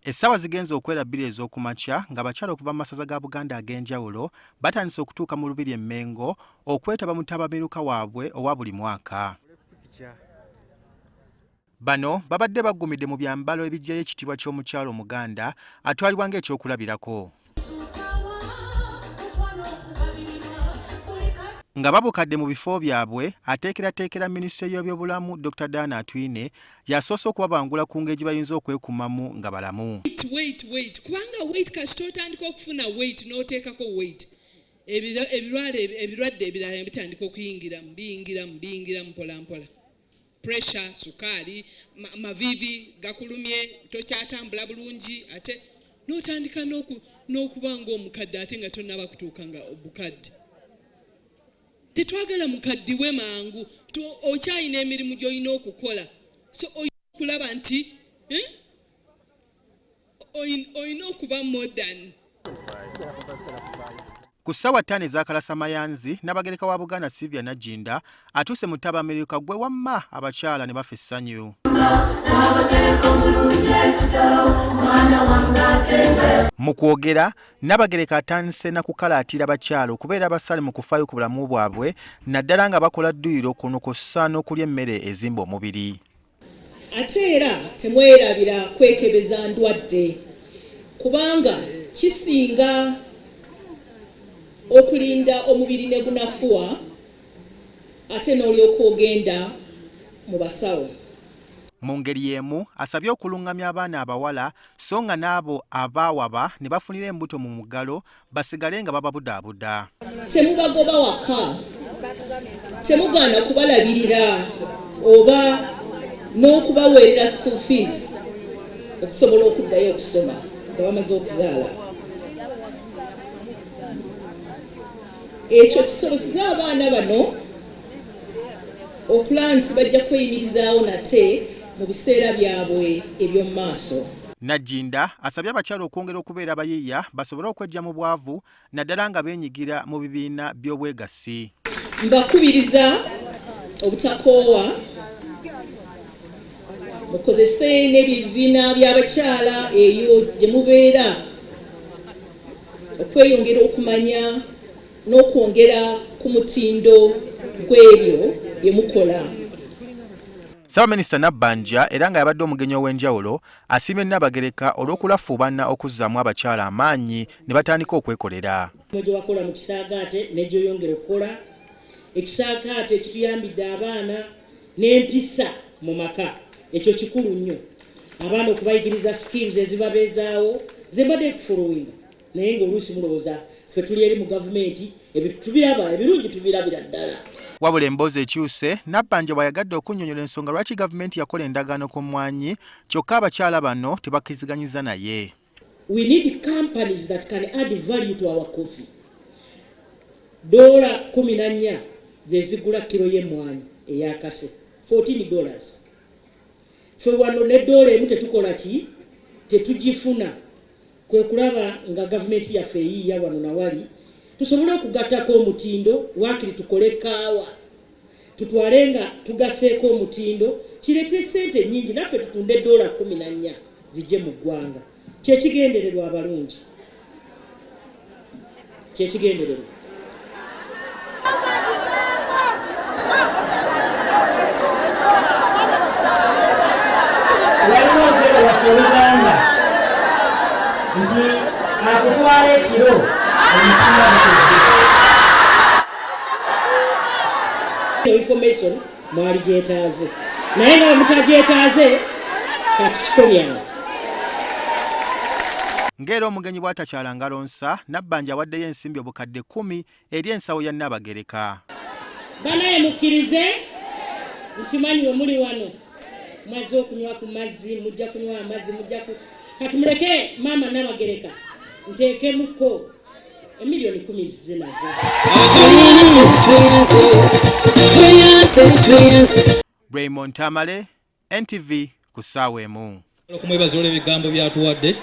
Essaawa zigenze okwera 2 ez'okumakya ng'abakyala okuva mu masaza ga Buganda ag'enjawulo batandise okutuuka mu Lubiri e Mmengo okwetaba mu ttabamiruka waabwe owa buli mwaka. Bano babadde baggumidde mu byambalo ebiggyayo ekitiibwa ky'omukyala Omuganda atwalibwa ng'ekyokulabirako. Nga babukadde mu bifo byabwe, ateekerateekera minisitule y'ebyobulamu Dr. Diana Atwine y'asoose okubabangula ku ngeri gye bayinza okwekumamu nga balamu. Weight, weight, kubanga weight kasita otandika okufuna weight n'oteekako weight, ebirwadde ebirala bitandika okuyingiramu, biyingiramu, biyingiramu mpola mpola. Pressure, sukaali, maviivi gakulumye, tokyatambula bulungi, ate n'otandika n'okuba ng'omukadde ate nga tonnaba kutuuka nga obukadde. Tetwagala mukaddiwe mangu, okyalina emirimu gy'olina okukola. So olina okulaba nti olina okuba modern. Ku ssaawa 5 ez'akalasamayanzi, Nnabagereka wa Buganda Sylvia Nagginda atuuse mu ttabamiruka gwe wamma abakyala ne bafa essanyu. Mu kwogera, Nnabagereka atandise na kukalaatira bakyala okubeera abasaale mu kufaayo ku bulamu bwabwe naddala nga bakola dduyiro kuno kw'ossa n'okulya emmere ezimba omubiri. Ate era temwerabira kwekebeza ndwadde kubanga kisinga okulinda omubiri ne gunafuwa ate n'olyoka ogenda mu basawo. Mu ngeri y'emu asabye okulungamya abaana abawala so nga n'abo abaawaba ne bafunira embuto mu muggalo basigale nga bababudaabuda. Temubagoba waka, temugaana kubalabirira oba n'okubaweerera school fees okusobola okuddayo okusoma nga bamaze okuzaala. Ekyo kisobozesa abaana bano okulaba nti bajja kweyimirizaawo nate mu biseera byabwe eby'omu maaso. Nagginda asabye abakyala okwongera okubeera abayiiya basobole okweggya mu bwavu naddala nga beenyigira mu bibiina by'obwegassi. Mbakubiriza obutakoowa, mukozese n'ebibiina by'abakyala eyo gye mubeera okweyongera okumanya n'okwongera ku mutindo gw'ebyo bye mukola. Ssaabaminisita Nabbanja era nga yabadde omugenyi ow'enjawulo asiimye Nnabagereka olw'okulafuubana okuzzaamu abakyala amaanyi ne batandika okwekolera. Gye wakola mu kisaakaate ne gy'oyongera okukola, ekisaakaate kituyambidde abaana n'empisa mu maka, ekyo kikulu nnyo. Abaana okubayigiriza skills ezibabeezaawo ze mbadde nkufollowinga, naye ng'oluusi mulowooza ffe tuli eri mu gavumenti, ebintu tubiraba, ebirungi tubirabira ddala. Wabula emboozi ekyuse, Nabbanja bw'ayagadde okunnyonnyola ensonga lwaki gavumenti yakola endagaano ku mmwanyi kyokka abakyala bano tebakkiriziganyizza naye. We need companies that can add value to our coffee. $14 ze zigula kiro y'emmwanyi eyakase, $14. Ffe wano ne $1 tetukola ki, tetugifuna. Kwe kulaba nga gavumenti yaffe eyiiya wano na wali tusobole okugattako omutindo, waakiri tukole kaawa tutwale nga tugaseeko omutindo kireete ssente nnyingi naffe tutunde $14 zijje mu ggwanga. Kyekigendererwa abalungi, kyekigendererwa. Waliwo olugero lwaffe olugamba nti akutwala ekiro omutima gutedde. Information mwali gyetaaze, naye nga mutagyetaaze katukikomyawo. Ng'era omugenyi bw'atakyala ngalo nsa, Nabbanja awaddeyo ensimbi obukadde 10 eri ensawo ya Nnabagereka. Banaye mukkirize, nkimanyi we muli wano mwazze okunywa ku mazzi, mujja kunywa amazzi, mujja ku kati muleke maama Nnabagereka nteekemuko emiliyoni 10 zize nazo. Raymond Tamale, NTV ku ssaawa emu. Okumwebaza olw'ebigambo by'atuwadde.